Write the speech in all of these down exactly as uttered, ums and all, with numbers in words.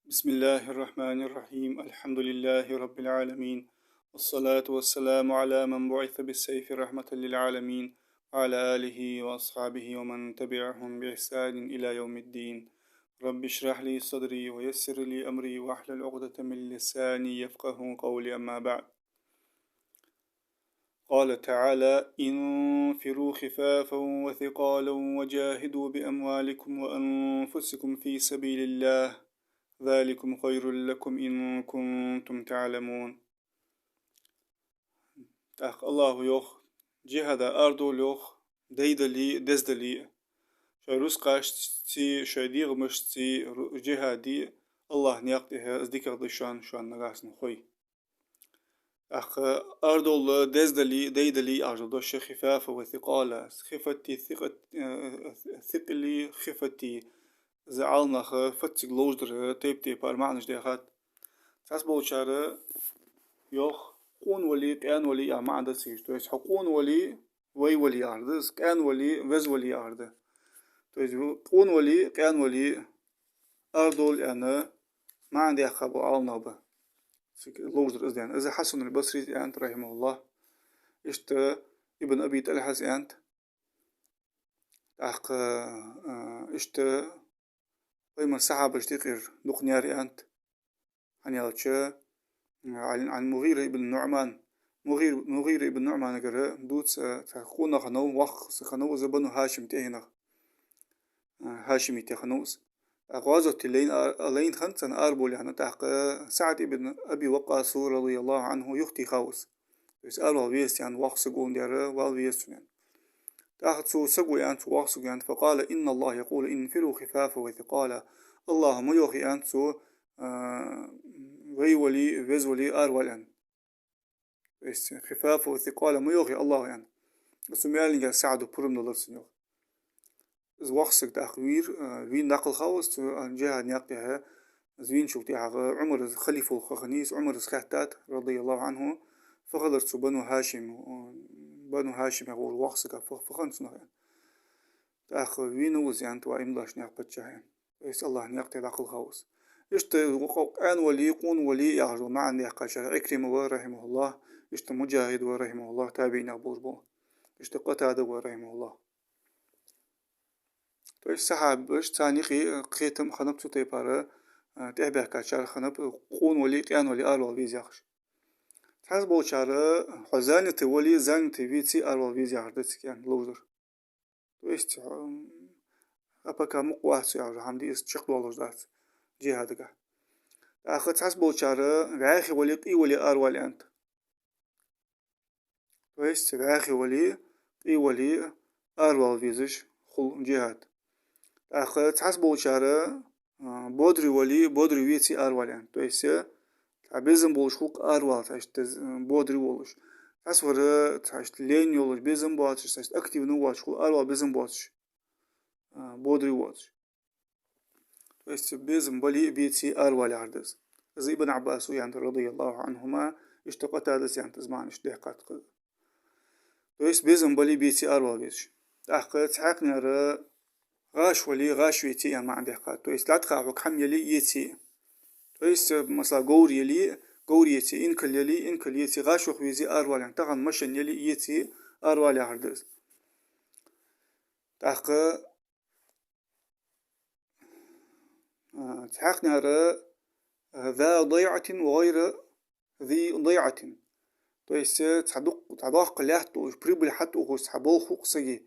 بسم الله الرحمن الرحيم. الحمد لله رب العالمين. والصلاة والسلام على من بعث بالسيف رحمة للعالمين، وعلى آله وأصحابه ومن تبعهم بإحسان إلى يوم الدين. رب اشرح لي صدري ويسر لي أمري واحلل عقدة من لساني يفقه قولي. أما بعد. قال تعالى: انفروا خفافا وثقالا وجاهدوا بأموالكم وأنفسكم في سبيل الله، ذلكم خير لكم إن كنتم تعلمون. ТӀаккха АллахӀа йоах: джихӀаде арадовла, йоах, дайдале а, дездале а. Шоай рузкъашцеи, шоай дегӀамашцеи ру-, джихӀад де АллахӀа наькъа тӀа, из дикагӀа да шоана, шоана нагахьа санна хой. ТӀаккха арадовла, дездале а, дайдале а яхаш дола дош я خفافا وثقالا. Хифати, сикъат-, э, сикъали, хифати. Из Ӏаламнаха фатсиг ловш дар тайп-тайпара маӀанаш даьхад. Цхьаболчар йоах, къона вале а, къаьна вале а яха маӀан да цигара. То есть хьо къона вале а, вай вале а яхар да из, къаьна вале а, веза вале а яхар да. То есть къона вале а, къаьна вале а арадовла аьнна маӀан даьккха бола Ӏаламнах ба. Цига ловш дар из да аьнна. Из Хьасан аль-Басрийс аьннад, رحمه الله. Иштта Ибн Аби ТӀалхьас аьннад. ТӀаккха, а, иштта пайхамара сахьабашта юкъера дукханех аьннад. ХӀана аьлча, عن, عن المغيرة بن نعمان. МугӀир-, МугӀира ибн НуӀманагара дувц, цхьа къонах хиннав, воккха саг хиннав, из Бану ХӀашим тӀехьенах, а, хӀашимитех хиннав из. ТӀаккха гӀазоте лайна а-, лайна хиннад царна арабовла аьнна, тӀаккха СаӀд ибн Аби Ваккъаса, رضي الله عنه, юхатехав из. То есть аравала веза аьнна, воккха саг ва, вала веза цунна аьнна. ТӀаккха цу саго аьннад, цу воккхача саго аьннад: فقال: إن الله يقول: انفروا خفافا وثقالا. АллахӀа ма йоахий, аьннад цо, а, вай вале а, веза вале а аравала аьнна. То есть خفافا وثقالا ма йоахий АллахӀа аьнна. Цу маьлага СаӀда пурам далар цунна, йоах. Из воккха саг тӀаккха вийра, а, вийна дӀакхелхав из цу, а, джихӀада наькъа тӀа. Из вийначул тӀехьагӀа Ӏумар из халифа волга ха хиннай из, Ӏумара из хаьттад, رضي الله عنه, фу хилар цу Бану ХӀашим, а, Бану ХӀашимех волча воккхача сага, фу, фу хиннад цунах аьнна. ТӀаккха вийнав из, аьннад, ва иман диллача наьха паччахь, аьнна. То есть АллахӀа наькъа тӀа дӀакхелхав из. Иштта къаьна вале а, къона вале а яхаш дола маӀан даьккхачар Ӏикрима ва, رحمه الله, иштта МуджахӀид ва, رحمه الله, табиӀинех болаш бола. Иштта Къатада ва, رحمه الله. То есть сахьабаш, царна юкъе кхетам хиннаб цу тайпара, а, тӀехьабаьхкачар хиннаб, къона вале а, къаьна вале а аравала веза яхаш. Цхьаболчар хьо занятый вале а, занятый веце а аравала веза яхар да цига аьнна ловш дар. То есть, м, а пока мукъа вац яхаш хӀама да из, чакхдоалаш дац джихӀадагахьа. ТӀаккха цхьаболчар вӀаьхий вале а, къе вале а аравала аьннад. То есть вӀаьхий вале а, къе вале а аравала везаш хул джихӀад. ТӀаккха цхьаболчар, а, бодрый вале а, бодрый веце а аравала аьннад. То есть, э, цхьа безам болаш хул-кх аравала, цхьа иштта, э, бодрый волаш. Цхьавар, цхьа иштта лень йолаш, безам боацаш, цхьа иштта активный воацаш хул, аравала безам боацаш, а, бодрый воацаш. То есть безам бале а, беце а аравала яхар да из. Из Ибн Ӏаббаса аьннад, رضي الله عنهما, иштта Къатадас аьннад, из маӀан иштта даьккхад-кх. То есть безам бале а, беце а аравала везаш. ТӀаккха цхьаькханара гӀаш вале а, гӀаш веце а аьнна маӀан даьккхад. То есть лаьтта хьога хӀама яле а, еце а. То есть, масала, говр яле а, говр еце а, инкал яле а, инкал еце а, гӀаш ваха везе а аравала аьнна. Тахан машен яле а, еце а аравала яхар да из. ТӀаккха, а, цхьаькханара, а, ذا ضيعة وغير ذي ضيعة. То есть, э, цхьа дукх-, цхьа доккха лаьтта долаш, прибыль хьатӀаухаш, цхьа болх ва-кх сага.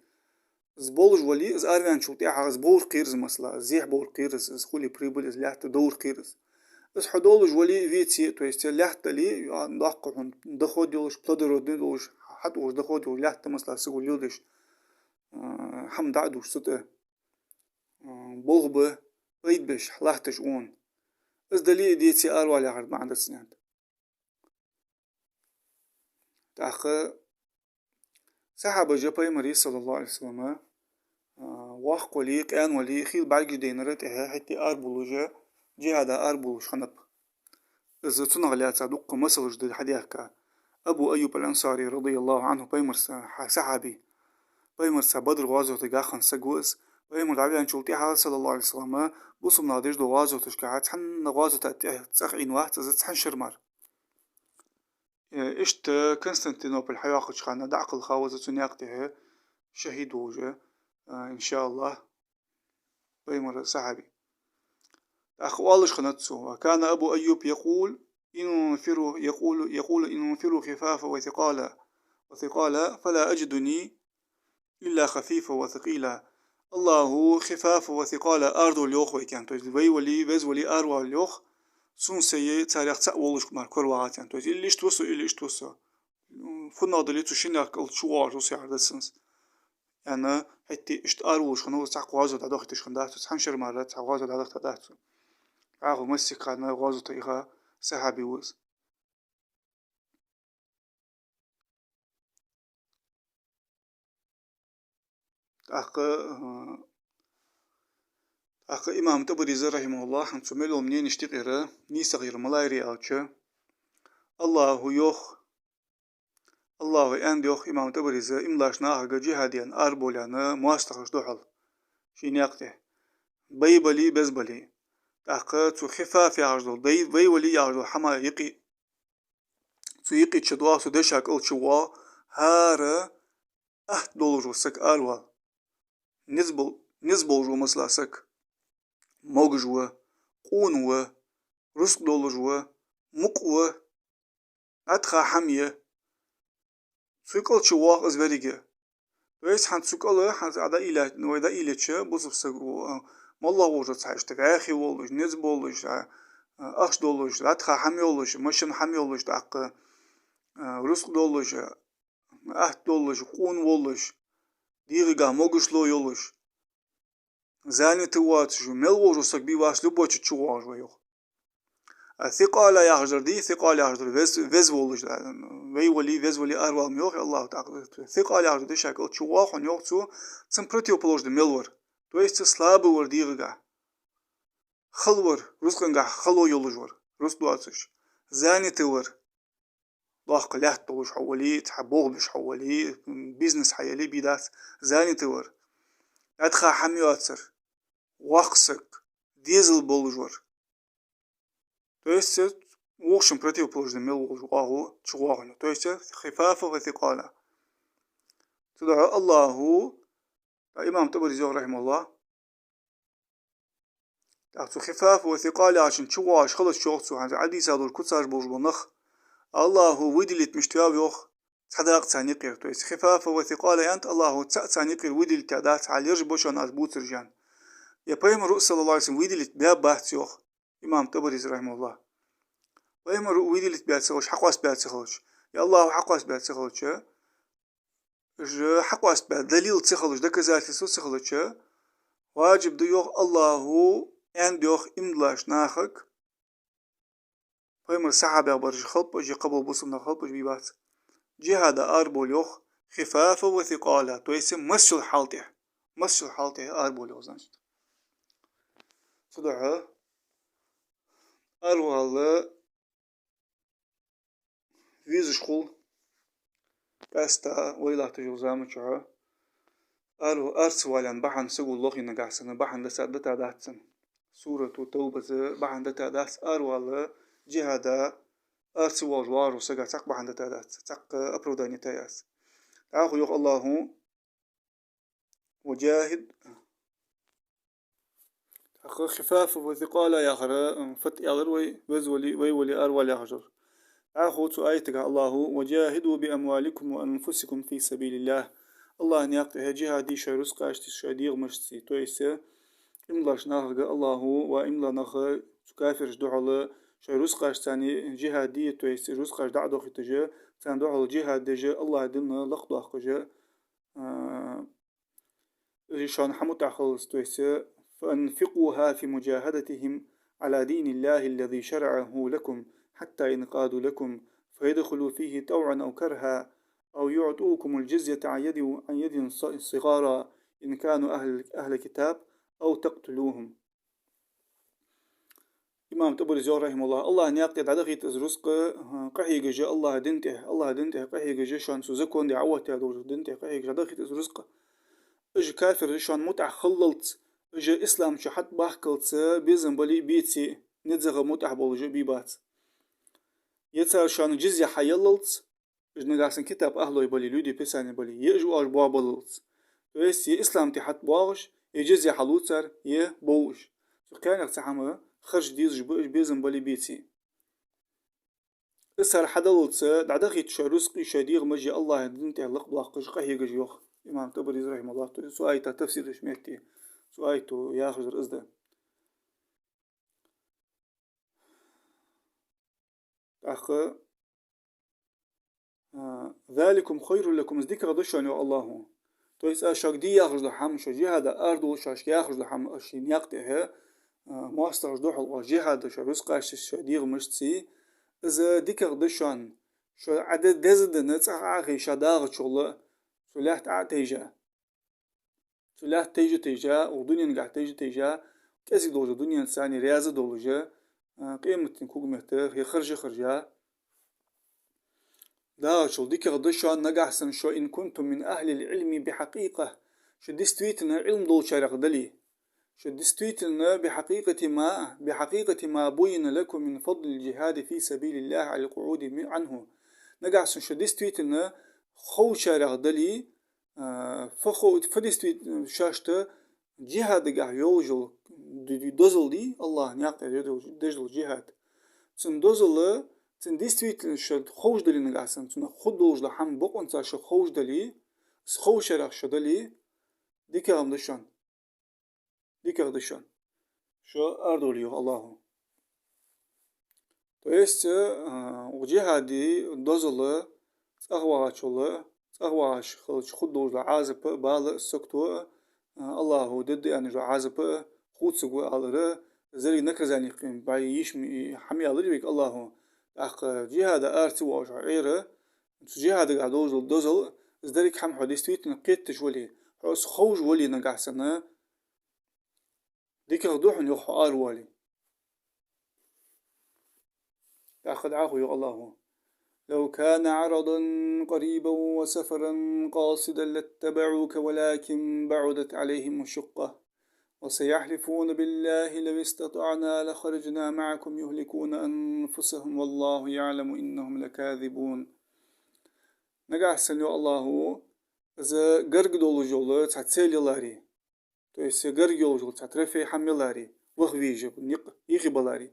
Из болаш вале а, из араваьнначул тӀехьагӀа из бовр кхер из, масала, из зехьа бовр кхер из, из хуле прибыль, из лаьтта довр кхер из. Из хьо долаш вале а, веце а, то есть, э, лаьтта дале а, доккха хьона доход йолаш, плодородный долаш, хьатӀаухаш доход йолаш лаьтта, масала, саго леладеш, а, хӀама дӀа а дувш цу тӀа, а, болх бе, пайда беш латташ ва хьона. Из дале а, деце а аравала яхар да маӀан да цун аьннад. ТӀаккха сахьабаша Пайхамара, صلى الله عليه وسلم, а, воккха вале а, къаьна вале а, хила бӀаргаш дайнар тӀехьа хӀаьта а арабувлаш, джихӀада арабувлаш хиннаб. Из цунах лаьца дуккха масалаш да хьадаьхка. Абу Айюб аль-Ансари, رضي الله عنه, Пайхамара са-, хьа-, сахьаби. Пайхамара Бадр гӀазоте ваха хинна саг ва из. Пайхамар дӀаваьнначул тӀехьагӀа, саллаллахӀу Ӏалайхи ва саллам, бусалба наха деш дола гӀазоташка цхьанна гӀазота тӀехьа цӀагӀа Ӏийна вац из, цхьанна шера мара. Э, иштта Константинополь хьайоаккхача хана дӀакхелхав из цу наькъа тӀехьа шахӀид волаш, э, иншааллахӀ, Пайхамара сахьаби. ТӀаккха оалаш хиннад цо: «وكان أبو أيوب يقول: انفروا، يقول، يقول: انفروا خفافا وثقالا، وثقالا، فلا أجدني إلا خفيفا وثقيلا». АллахӀа хифафа ва сикъала арадовла йоах вайга, то есть вай вале, веза вале аравала йоах, сона сай царех цаӀ волаш мара коравагӀац, то есть или иштта ва со, или иштта ва со. ФуннагӀа дале а цу шиннех кӀал чувоагӀаш ва со яхар да сона. Яьнна, хӀаьта иштта араволаш хиннав из, цхьаккха гӀазот дӀадахийташ хиннадац цо, цхьан шера мара цхьа гӀазот дӀадахийтадац цо. ТӀаккха массе кхаьнна гӀазота йиха сахьаби ва из. ТӀаккха, э, тӀаккха имам ТӀабарис, рахьимахӀуллахӀ, хӀанз цо мел йола мненеш тӀехьара нийсагӀа яр малар я аьлча, АллахӀа йоах, АллахӀа аьннад йоах имам ТӀабарис, ийман долча нахага джихӀаде араволавенна моастагӀашта духьал ший наькъа тӀа. Вай бале, беза бале. ТӀаккха цу хифаф яхаш дола, вай, вай вале яхаш дола хӀама юкъе. Цу юкъе чудоагӀа, цу деша кӀал чувоагӀа хӀара атта долаш вола саг аравала. Низ бол-, низ болаш ва, масала, саг. Могаш ва, къона ва, рузкъа долаш ва, мукъа ва, дӀатӀаха хӀама я. Цу кӀал чувоагӀа из верриге. То есть хӀанз цу кӀала, хӀанз Ӏа дӀаийллача, вай дӀаийллача, бусалба саг, а, моллагӀа волаш ва цхьа иштта вӀаьхий волаш, низ болаш, а, а, ахча долаш, дӀатӀаха хӀама йолаш, машен, хӀама йолаш, тӀаккха, а, рузкъа долаш, а, атта долаш, къона волаш, дегӀагахьа могаш ло йолаш, занятый воацаш, мел волаш вола саг бе вац, любой чу чувоагӀаш ва йоах. А сикъала яхаш дар дий, сикъала яхаш дар вез-, веза волаш, вай вале, веза вале аравала ма йоахий АллахӀа тӀаккха. Сикъала яхаш дар деша кӀал чувоагӀа хьона йоах цо, цун противоположный мел вар. То есть слабый вар дегӀагахьа. Хала вар, рузкъангахьа хало йолаш вар, рузкъа доацаш. Занятый вар. Доккха лаьтта долаш хьо вале, цхьа болх беш хьо вале, бизнес хьа яле, бе дац, занятый вар. ДӀатӀаха хӀама йоацар, воккха саг, дезал болаш вар. То есть, в общем, противоположный мел волаш ва оаха, чувоагӀа хьона. То есть, хифафа ва сикъала. Цудухьа АллахӀа, имам ТӀабарис йоах, рахьимахӀуллахӀ, тӀаккха цу хифафа ва сикъала яхачун чувоагӀаш хилча йоах цо, хӀанз Ӏадийца долаш куцаш болаш бола нах АллахӀа выделить мишта ваьв йоах, цхьа дакъа царна юкъера. То есть хифафа ва сикъала аьннад АллахӀа, цаӀ царна юкъера выделить даьдац, хьал ераш ба шоана аз бувцараш аьнна. Е Пайхамара, саллаллахӀу Ӏалайхи ва саллам, выделить баь бац йоах имам ТӀабарис, рахьимахӀуллахӀ. Пайхамара выделить баь ца хилча, хьакъоастабаь ца хилча, е АллахӀа хьакъоастабаь ца хилча, уж хьакъоастабаь далил ца хилча, доказательство ца хилча, важиб да йоах АллахӀа, аьннад йоах ийман долаш нахага, Пайхамара сахьабех бараш хилба уж, е кхыбола бусалба нах хилба уж, бе бац, джихӀаде аравала йоах, хифафа ва сикъала, то есть масса йолча хьала тӀа, масса йолча хьала тӀа аравала йоах, значит. Цудухьа аравала везаш хул къаьстта вай латташ йолча заман чухь. Ар-, ара ца валар бахьан саго лохе, нагахьа санна бахьан дита, дита дац цунна. Сурату Тавбас бахьан дита дац, аравала джихӀаде ара ца воалаш вагӀаш вола сага цхьаккха бахьан дита дац, цхьаккха оправдание тайяц. ТӀаккха йоах АллахӀа: «وجاهد». ТӀаккха хифафа ва сикъала яхар, м, фатта аьлар вай, веза вале, вай вале аравала яхаш дар. ТӀаккха цу аятагахь АллахӀа: «وجاهدوا بأموالكم وأنفسكم في سبيل الله». АллахӀа наькъа тӀа джихӀад де шоай рузкъашцеи, шоай дегӀамашцеи. То есть, э, ийман долаш нахага АллахӀа, ва ийман дола нах, цу кафирашта духьал шоай рузкъашца царна джихӀад де, то есть рузкъаш дӀа а дохийташ, царна духьал джихӀад деш, АллахӀа дин лакхдоаккхаш, а, из шоана хьа мутӀахьа хилалца, то есть, э, «فأنفقوها في مجاهدتهم على دين الله الذي شرعه لكم حتى ينقادوا لكم فيدخلوا فيه طوعا أو كرها أو يعطوكم الجزية عن يد، عن يد ص-، صغارا إن كانوا أهل، أهل كتاب أو تقتلوهم». Имам ТӀабарис йоах, рахьимахӀуллахӀ, АллахӀа наькъа тӀа дӀадахийта из рузкъа, а, къахьегаш АллахӀа дина тӀа, АллахӀа дина тӀа къахьегаш, шоана цу закон де Ӏооттаяь долча дина тӀа къахьегаш дӀадахийта из рузкъа. уж кафираш шоана мутӀахьа хиллалца, уж ислам чу хьатӀабахкалца безам бале а, беце а, низагӀа мутӀахьа болаш а бе бац. Е цар шоана джизья хьаяллалца, уж нагахьа санна китаб ахӀлой бале, люди Писания бале, е уж оаш боабаллалца. То есть, е ислам тӀа хьатӀабоагӀаш, е джизья хьалу цар, е бов уж. Цу кхаьннех цхьа хӀама харжа дезаш ба уж безам бале а, беце а. Из цар хьадаллалца дӀадахийта шоай рузкъи, шоай дегӀамаши АллахӀа дина тӀа лакхдоаккхаш, къахьегаш, йоах имам ТӀабарис, рахьимахӀуллахӀ, цу аята тафсир деча метте, цу аято яхаш дар из да. ТӀаккха, а, «ذلكم خير لكم», из дикагӀа да шоана, йоах АллахӀа. То есть, аз шуга де яхаш дола хӀама, шо джихӀаде арадовла шоашка яхаш дола хӀама, аз ший наькъа тӀа, а, моастагӀашта духьала оаш джихӀаде шоай рузкъашца, шоай дегӀамашца, из дикагӀа да шоана, шо Ӏа де-, деза дина цӀагӀа Ӏохайша дагӀачул, цу лаьтта Ӏо а тайжа. Цу лаьтта тайжа-тайжа, укх дуненгахьа тайжа-тайжа, кӀезига долча дуненца раьза долаш, а, къематдийнахьа когаметта хьехаржа-харжа. ДагӀачул дикагӀа да шоана нагахьа санна шо, «إن كنتم من أهل العلم بحقيقة», шо действительно Ӏилма долчарех дале, шо действительно بحقيقة ما، بحقيقة ما بين لكم من فضل الجهاد في سبيل الله على القعود من، عنه. Нагахьа санна шо действительно ховчарех дале, а, фу хо-, фу действительно шоашта джихӀадагахьа йолаш йола д-, д-, дозал дий, АллахӀа наькъа тӀа деш дола, деш дола джихӀад. Цун дозал, цун действительно шо ховш дале нагахьа санна, цунах хургдолаш дола хӀама бокъонца шо ховш дале, из ховчарех шо дале, дикагӀа ма да шоана. ДикагӀа да шоана. Шо арадовла, йоах АллахӀа. То есть, а, укх джихӀада дозал цӀагӀа вагӀачул, цӀагӀа вагӀаш хилча хургдолаш дола Ӏазап а, бала а, сагото а, а, АллахӀа дергда аьнна дола Ӏазап а хувцаргва аьлар, из деррига наказани кхы бӀаь йиш м-, хӀама аьлар вайга АллахӀа. ТӀаккха джихӀаде ара ца воагӀаш хьо Ӏера, цу джихӀадагахьа долаш дола дозал, из деррига хӀама хьо действительно кхеташ вале, хьо из ховш вале нагахьа санна, дикагӀа да хьона, йоах, хьо аравале. ТӀаккха дӀахо йоах АллахӀа: «لو كان عرضا قريبا وسفرا قاصدا لاتبعوك ولكن بعدت عليهم الشقة وسيحلفون بالله لو استطعنا لخرجنا معكم يهلكون أنفسهم والله يعلم إنهم لكاذبون». Нагахьа санна, йоах АллахӀа, из гарга долаш йола цхьа цель яларе, то есть гарга йолаш йола цхьа трофей хӀама яларе, ваха везаш, никъ йихе баларе.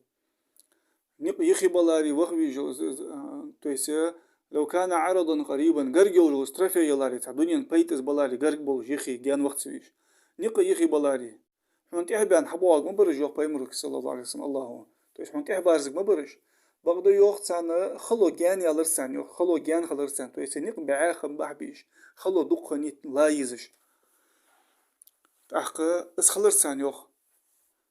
Никъ йихе баларе, ваха везаш, з-, з-, а, то есть, э, «لو كان عرضا قريبا», гарга йолаш йола трофей яларе, цхьа дунен пайда из баларе, гарга болаш, йихе, гаьна ваха ца везаш. Никъ йихе баларе, хьона тӀехьабаьнна хьабоагӀарг ма бар уж, йоах Пайхамарага, صلى الله عليه وسلم, АллахӀа. То есть хьона тӀехьабаьрзарг ма бар уж. Бакъда, йоах, царна хало гаьна ялар царна, йоах, хало гаьна хилар царна. То есть никъ бӀаь хӀама бахьа безаш, хало дукха нийт ла езаш. ТӀаккха из хилар царна, йоах.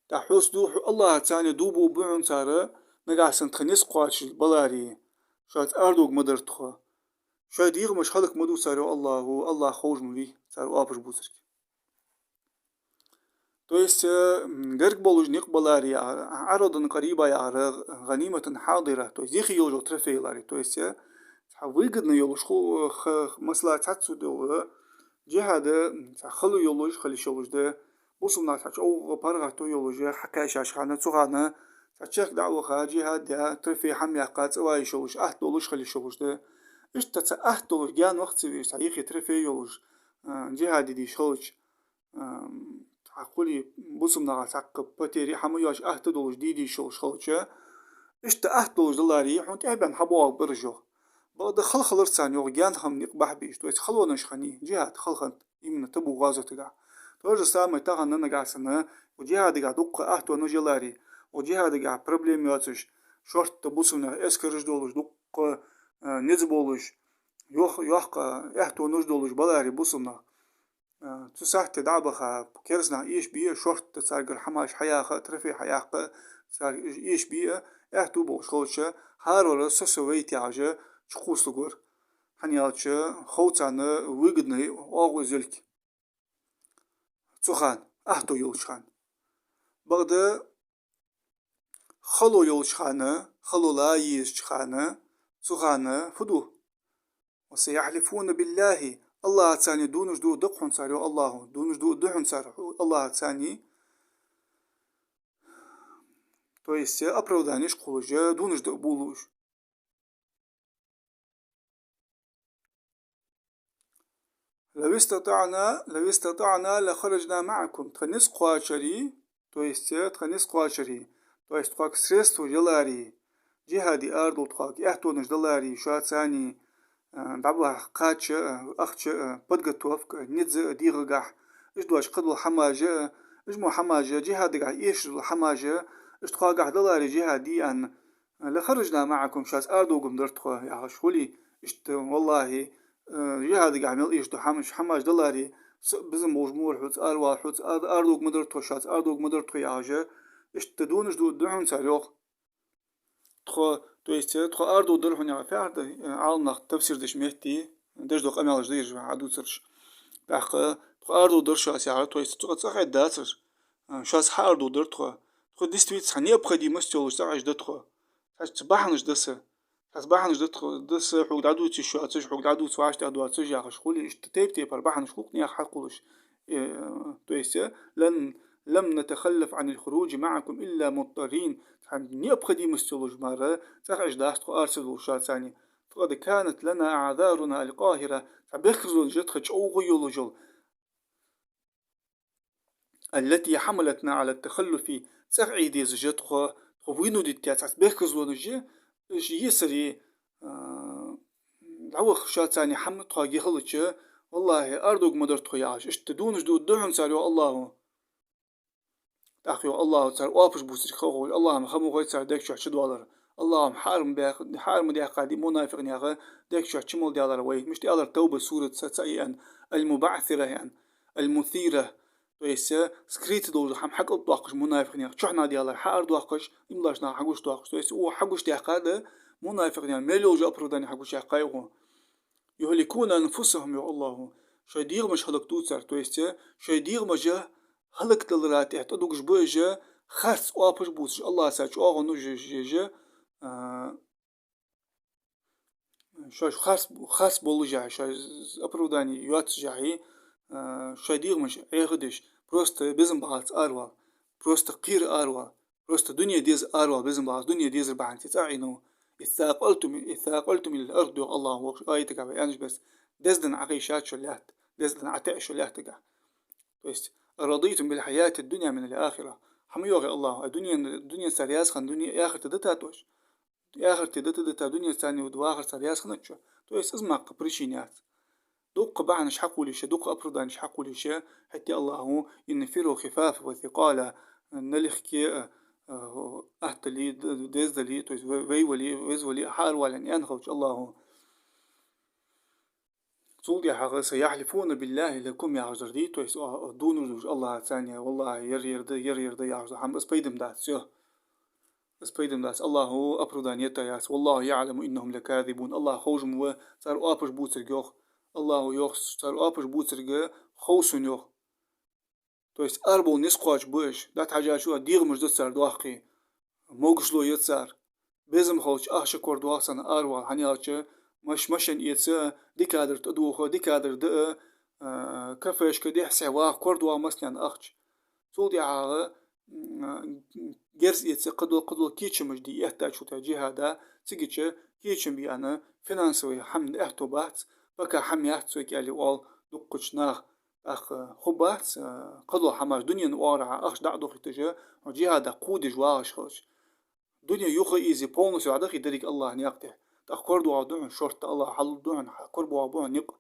ТӀаккха хьоца ду-, хьо-, АллахӀаца царна дув буаргба хьона цар, нагахьа санна тха низ кхоачаш баларе, шоца арадоалаш ма дар тхо. Шоай дегӀамаш хӀалак ма ду цар, йоах АллахӀа, АллахӀ ховш ма вий цар оапаш бувцарга. То есть, э, м, гарга болаш никъ баларе, а, عرضا قريبا яхар, غنيمة حاضرة, то есть йихе йолаш йола трофей яларе. То есть, э, цхьа выгодно йолаш, ху-, х-, масала, цхьацца дола, джихӀад, м, цхьа хало йолаш, хила йиш йолаш да, бусалба наха цхьа чӀоагӀа паргӀато йолаш хьакхаьчача хана, цу хана цхьа чехка дӀа а ваха, джихӀад даь, трофей хӀама яьккха, цӀавала йиш йолаш, атта долаш хила йиш йолаш да. Иштта цхьа атта долаш, гаьна ваха ца везаш, цхьа йихе трофей йолаш, а, джихӀад де дезаш хилча, ам, цхьа хуле, бусалба наха цхьаккха потери, хӀама йоацаш, атта долаш де дезаш йолаш хилча, иштта атта долаш даларе, хьона тӀехьабаьнна хьабоагӀарг бар уж, йоах. Бакъда хало хилар царна, йоах, гаьна хӀама, никъ бахьа безаш, то есть халонаш хиннай, джихӀад хало хиннад именно Табук гӀазотагахьа. То же самое тахан нагахьа санна, укх джихӀадагахьа дукха атта долаш яларе, укх джихӀадагахьа проблема йоацаш, шортта бусалба наьха эскараш долаш, дукха, а, низ болаш, йох-, йоккха атта долаш баларе бусалба нах. А, цу сахьате дӀа а баха, кераста нах эшабе а, шортта царгара хӀамаш хьаяха а, трофей хьаяккха а, царга эшабе а, аьттув болаш хилча, хӀаравар со-со вайта яхаш, чукхувсалургвар. ХӀана аьлча, хов царна выгодный оагӀув из йолга. Цу хана, атто йолча хана. Бакъда хало йолча хана, хало ла езача хана, цу хана фу ду? «وسيحلفون بالله АллахӀаца дувнаш дуаргда-кх хьона цар, йоах АллахӀа, дувнаш дуаргда хьона цар АллахӀаца. То есть оправданеш кхоллаш, дувнаш дуаргбувлаш. لو استطعنا، لو استطعنا لخرجنا معكم. Тха низ кхоачаре, то есть, э, тха низ кхоачаре, то есть тхога средстваш яларе, джихаде арадовла тхога аьттонаш даларе, шоаца, э, дӀабахьа кхача, э, ахча, э, подготовка, э, низ, э, дегӀагахьа, иштта доацаш кхыдола хӀамаш, э, уж мо хӀамаш, джихадагахьа эшаш дола хӀамаш, э, уж тхогахьа даларе, джихад де аьнна, لخرجنا معكم, шоаца арадоагӀа ма дар тхо, яхаш хуле, иштта, валлахӀи, э, джихадагахьа мел эшаш дола хӀамаш, хӀамаш даларе, са безам болаш ма вар хьоца, аравала хьоца, ара-, арадоагӀа ма дар тхо, шоаца арадоагӀа ма дар тхо, яхаш, иштта дувнаш дуаргда хьона цар, йоах. Тхо, то есть, э, тхо арадоагӀаргдар хьона, яхаш, фу яхар да, э, Ӏаламнаха тафсир деча метте, деш дола къамаьлаш да ераш, вай хьадувцараш. ТӀаккха тхо арадоагӀаргдар шоаца, яхар, то есть цу къа цӀагӀа Ӏе дацар, э, шоаца хьаарадоагӀаргдар тхо. Тхо действительно цхьа необходимость йолаш цӀагӀа Ӏеш да тхо. Цхьацца бахьанаш да са. Цхьацца бахьанаш да тхо, да са, хьога дӀадувце шоацаш, хьога дӀадувце вӀаштӀехьа доацаш, яхаш хуле, иштта тайп-тайпара бахьанаш хул-кх наьха хьакхоллаш. Э, то есть, э, لن، لم نتخلف عن الخروج معكم إلا مضطرين. Цхьа необходимость йолаш мара цӀагӀа Ӏеш дац тхо ара ца довлаш шоаца. فقد كانت لنا أعذارنا القاهرة. Цхьа бехказлонаш я тха чӀоагӀа йолаш йола. التي حملتنا على التخلف, цӀагӀа Ӏе дезаш я тхо, тхо вынудить яь цхьацца бехказлонаш я, уж есаре, а, дӀаваха шоаца хӀама тхога хилча, валлахӀи, арадоагӀа ма дар тхо, яхаш, иштта дувнаш дуаргда хьона цар, йоах АллахӀа. ТӀаккха, йоах АллахӀа, цар оапаш бувцарг ха ховш, АллахӀа-м ха ма хой цар дег чу чудоалар. АллахӀа-м хьарам баьккх-, хьарам ма даьккхадий мунафикъ наьха дег чу чу мел далар вай. Мишта аьлар Тавба сурат цаӀ аьнна, المبعثرة аьнна, المثيرة. То есть, э, скрыто долаш дола хӀама хьакӀалдоаккхаш мунафикъ наьха, чухьнахьа далар хьаарадоаккхаш, имлаш наха хьагучадоаккхаш. То есть, укхо хьагучадаьккхад, мунафикъ наьха мел йолча оправдани хьагучаяьккхай укхо. يهلكون أنفسهم, йоах АллахӀа. Шоай дегӀамаш хӀалакдувцар, то есть, э, шоай дегӀамаш хӀалакдалара тӀехьа тӀадугаш ба уж, харц оапаш бувцаш, АллахӀаца чӀоагӀо нуж еш, а, шоаш харц, харц боллашехь, шоай оправдани йоаццашехь, а, шоай дегӀамаш Ӏехадеш, просто безам багӀалца аравала, просто кхера аравала, просто дуне деза аравала безам багӀалца, дуне дезар бахьанца цӀагӀа Ӏийнав. اثاقلتم، اثاقلتم إلى الأرض, йоах АллахӀа вокх аятагахь вай аьннача беса, деза денна Ӏохайша шо лаьтта, деза денна ӀотеӀа шо лаьттагахь. То есть, أرضيتم بالحياة الدنيا من الآخرة. ХӀама йоах АллахӀа, а дуне, дуне цар раьза хинна, дуне, ахарте дитад оаш? Ахарте дита, дита, дуне царна вахар цар раьза хиннад шо? То есть, из ма-кх причина яц. Дукха бахьанаш хьакхоллаш, дукха оправданеш хьакхоллаш, хӀаьта АллахӀа: انفروا خفافا وثقالا, налегке, а, а, аттале, д-, дезале, то есть, вай-, вайвале, везавале, хьааравала аьнна хилча АллахӀа. Цул тӀехьагӀа سيحلفون بالله لكم яхаш дар дий, то есть, а, а, дувнаш дуаргда АллахӀаца, валлахӀи, ер, ер да, ер, ер да яхаш дар, хӀама из пайда ма дац, всё. Из пайда ма дац, АллахӀа оправдани етта яц. والله يعلم إنهم لكاذبون. АллахӀ ховш ма ва цар оапаш бувцарг, йоах. АллахӀа йоах, цар оапаш бувцарг хов сона, йоах. То есть арабовла низ кхоачаш ба уж, дӀатӀахьежача а дегӀамаш да цар доккхий, могашал я цар, безам хилча ахча корадоагӀа царна аравала, хӀана аьлча маш-, машен эца, дикадар тӀадувха, дикадар даа, а, кафешка дехьа-сехьа ваха корадоагӀа массанена ахча. Цул тӀехьагӀа, м, герз эца, кхыдола, кхыдола кийчамаш де эттачул тӀехьа джихада, цигача кийчам бе аьнна финансови хӀама аьттув бац, пока хӀама яц цо кӀаьли оал дуккхача наха. ТӀаккха хӀама бац, а, кхыдола хӀамаш дунен оагӀорахьа ахча дӀа а дохийташ, хьо джихада кхувдаш вагӀаш хилча. Дуне юха а ийзе полностью дӀадахийта деррига АллахӀа наькъа тӀа. ТӀаккха корадоагӀаргда хьона шортта, АллахӀа хьалургда хьона, корадоагӀаргба хьона никъ.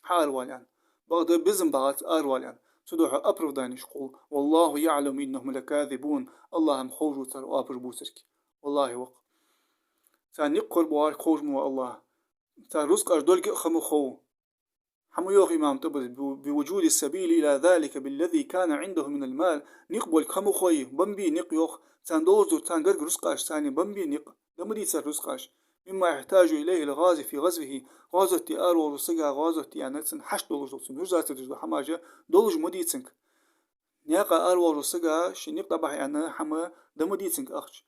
Хьааравала аьнна. Бакъда безам багӀалца аравала аьнна. Цудухьа оправданеш хул. والله يعلم إنهم لكاذبون. АллахӀ-м ховш ва цар оапаш бувцарг. ВаллахӀи, ва-кх. Цар никъ корадоагӀарг ховш ма ва АллахӀ. Цар рузкъаш долга а ха ма хов. ХӀама йоах имам ТӀабари: بوجود السبيل إلى ذلك بالذي كان عنده من المال. Никъ болга ха ма хой, бан бе никъ, йоах. Царна долаш дола, царна гарга рузкъаш, царна бан бе никъ. Да ма дий цар рузкъаш. مما يحتاج إليه الغازي في غزوه. ГӀазоте аравоагӀача сага, гӀазот де аьнна, цун хьашт долаш дола, цун нужда ца деш дола хӀамаш долаш ма дий цунга. Наькъа аравоагӀача сага ший никъ дӀабахьа аьнна хӀама да ма дий цунга ахча.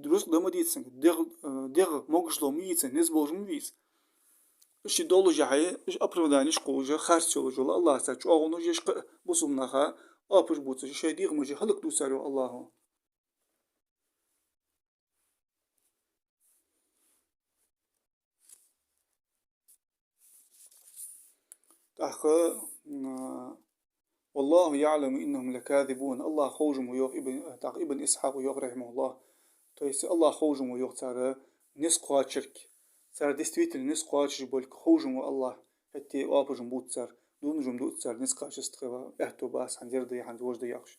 Рузкъа да ма дий цунга, дегӀ, э, дегӀ могашал ма йий цунна, низ болаш ма вий из. Уж ши доллашехьа, уж оправданеш кхувш, харц йолаш йола АллахӀаца чӀоагӀонаш еш кхы а бусалба наха оапаш бувцаш, шоай дегӀамаш хӀалакдувцар, йоах АллахӀа. ТӀаккха, м, «والله يعلم إنهم لكاذبون». АллахӀ ховш ма ва, йоах Ибн, тӀаккха Ибн Исхьакъа йоах, рахьимахӀуллахӀ. То есть АллахӀ ховш ма ва, йоах, цар низ кхоачарг. Цар действительно низ кхоачаш болга ховш ма ва АллахӀ. ХӀаьта оапаш ма бувц цар, дувнаш ма дувц цар, низ кхоачашца тхо аьттув бац, хӀанз ер да, хӀанз вож да яхаш.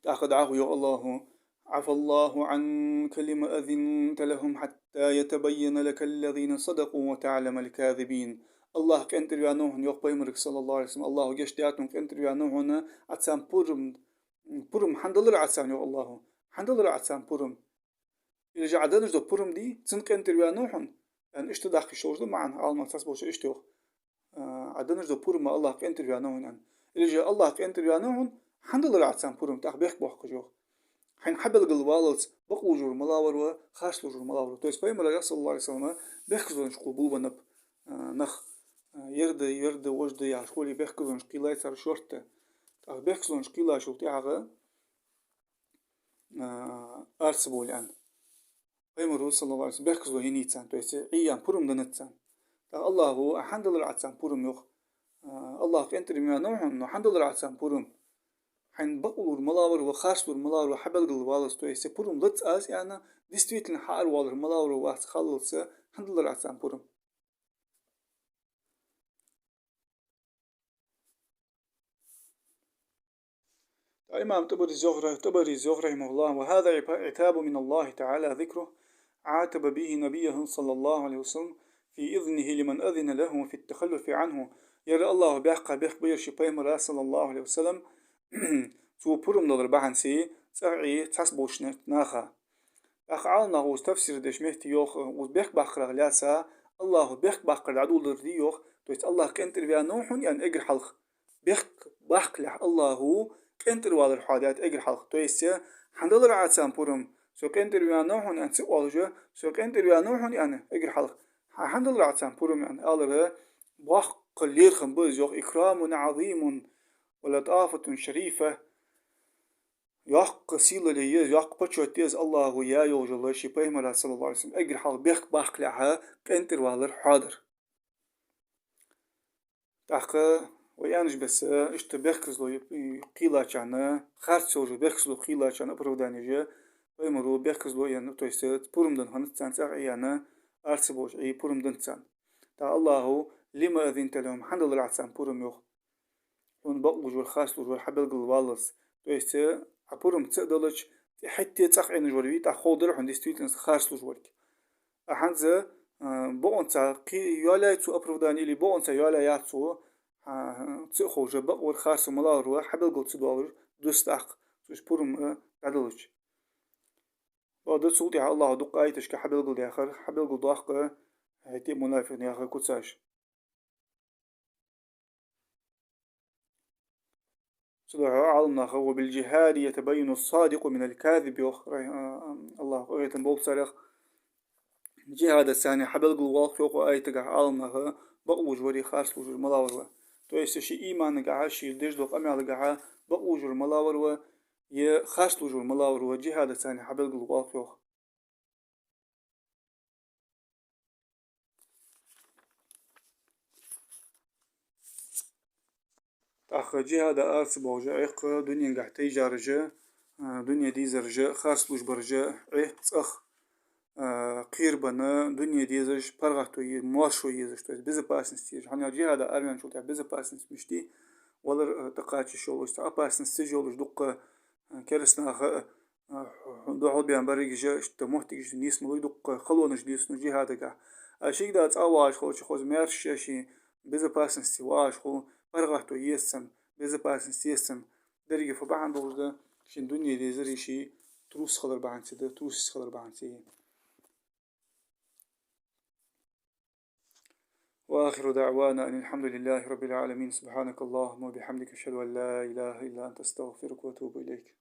ТӀаккха дӀахо йоах АллахӀа: «عفا الله عنك لم أذنت لهم حتى يتبين لك الذين صدقوا وتعلم الكاذبين». АллахӀ къинтӀера ваьннав хьона, йоах, Пайхамарга, صلى الله عليه وسلم, АллахӀа гешт даьд хьона, къинтӀера ваьннав хьона, Ӏа царна пурам, пурам хӀана далар Ӏа царна, йоах АллахӀа. ХӀана далар Ӏа царна пурам? Или же Ӏа денна дола пурам дий, цунна къинтӀера ваьннав хьона, аьнна, иштта даккха йиш йолаш да маӀан, Ӏаламнаха цхьаболчар иштта йоах. А, Ӏа денна дола пурам АллахӀ къинтӀера ваьннав хьона, аьнна. Или же АллахӀ къинтӀера ваьннав хьона, хӀана далар Ӏа царна пурам, тӀаккха бехк боаккхаш, йоах. Хьайна хьабелгалваллалца бакълувш вар малав ва, харцлувш вар малав ва. То есть Пайхамара, صلى الله عليه وسلم, бехказлонаш кхувла болабеннаб, а, нах, а, ер да, вер да, вож да яхаш, хулий бехказлонаш кхийлай цар шортта. ТӀаккха бехказлонаш кхийлачул тӀехьагӀа, а, ара ца бовла аьнна. Пайхамара, صلى الله عليه وسلم, бехказло еннай царна, то есть Ӏийян пурам деннад царна. ТӀаккха АллахӀа: «Ӏа хӀана далар Ӏа царна пурам?» йоах. А, АллахӀ къинтӀера ваьннав хьона, но хӀана далар Ӏа царна пурам? Хьайна бакълувр малав ва, харцлувр малав ва хьабелгалваллалца, то есть пурам лац аз аьнна, действительно хьааравалар малав ва вац хиллалца, хӀана далар Ӏа царна пурам? Имам ТӀабарис йоах, ТӀабарис йоах, рахьимахӀуллахӀ: «وهذا عتاب من الله تعالى ذكره عاتب به نبيه صلى الله عليه وسلم في إذنه لمن أذن له في التخلف عنه». Ер АллахӀа баьккха бехк ба ер ший Пайхамара, صلى الله عليه وسلم, цо пурам далар бахьанца цӀагӀа Ӏе цхьаболча наха. ТӀаккха Ӏаламнаха укхаза тафсир деш метте йоах, укхаза бехк баккхарах лаьца, АллахӀа бехк баккхар дӀадоладар да йоах, то есть АллахӀ къинтӀера ваьннав хьона аьнна эггара хьалха. Бехк баккхалехь АллахӀа къинтӀера валар хьоадаьд эггара хьалха. То есть, хӀана далар Ӏа царна пурам, со къинтӀера ваьннав хьона аьнна ца оалаш, со къинтӀера ваьннав хьона аьнна эггара хьалха. Хьа-, хӀана далар Ӏа царна пурам аьнна алар, боккха лерхӀам ба из, йоах, إكرام عظيم ولطافة شريفة. Йоккха сийлале я из, йоккха почёт я из АллахӀа яь йолаш йола ший Пайхамара, صلى الله عليه وسلم, эггара хьалха бехк баккхалехь къинтӀера валар хьоадар. ТӀаккха вай аьннача бесса, иштта бехказло кхийлачарна, харц йолаш йола бехказло кхийлачарна оправдани я, Пайхамара бехказло енна, то есть пурам денна хиннад царна, цӀагӀа Ӏе аьнна, ара ца бовлаш Ӏе, пурам деннад царна. ТӀаккха АллахӀа: «لم أذنت لهم», хӀана далар Ӏа царна пурам, йоах. Хьона бакълувш вар, харцлувш вар хьабелгалваллалца. То есть, э, Ӏа пурам ца а делча, хӀаьта а цӀагӀа Ӏенаш вар вий, тӀаккха ховргдар хьона действительно харцлувш варг. А хӀанз, э, бокъонца кхы йоалаяьй цо оправдани или бокъонца йоалаяьяц цо, а, ца а ховш, бакъвар, харцвар малав ва хьабелгал ца доалаш, дус тӀаккха, цо уж пурам, э, дӀаделча. Бакъда цул тӀехьа АллахӀа дукха аяташка хьабелгалдаьхар, хьабелгалдоаккх, э, хӀаьта а мунафикъ наьха куцаш. Цудухьа Ӏаламнаха: «وبالجهاد يتبين الصادق من الكاذب», йоах, рай-, а, АллахӀа къахетам болба царех. ДжихӀадацара хьабелгалвоал, йоах, укх аятагахь Ӏаламнаха, бакълувш вари харцлувш вари малав ва. То есть ший иманагахьа, ший деш дола къамаьлагахьа бакълувш вар малав ва, е харцлувш вар малав ва, джихӀадацара хьабелгалвоал, йоах. ТӀаккха джихӀада ара ца бовлаш Ӏехк дунегахь тайжараша, а, дуне дезараша, харцлуш бараша Ӏе цӀагӀа, а, кхерабенна, дуне дезаш, паргӀато е-, моаршо езаш, то есть безопасность езаш. ХӀана аьлча джихӀада араваьнначул тӀехьа безопасность мишта я, валар, а, тӀакхача йиш йолаш, цхьа опасносташ йолаш дукха, а, кераста наха, а, а, хьона духьал баьнна берригаш а, иштта моттигаш нийсмалуй, дукха халонаш дийсну джихӀадагахь. А шийга да цӀа вагӀаш хилча, хоза маьрша ший безопасности вагӀаш хул, паргӀато еза цунна, безопасность еза цунна. Деррига фу бахьан долаш да, шийна дуне дезари ший трус хилар бахьанца да, трусость хилар бахьанца. وآخر دعوانا أن الحمد لله رب العالمين. سبحانك اللهم وبحمدك، أشهد أن لا إله إلا أنت، أستغفرك وأتوب إليك.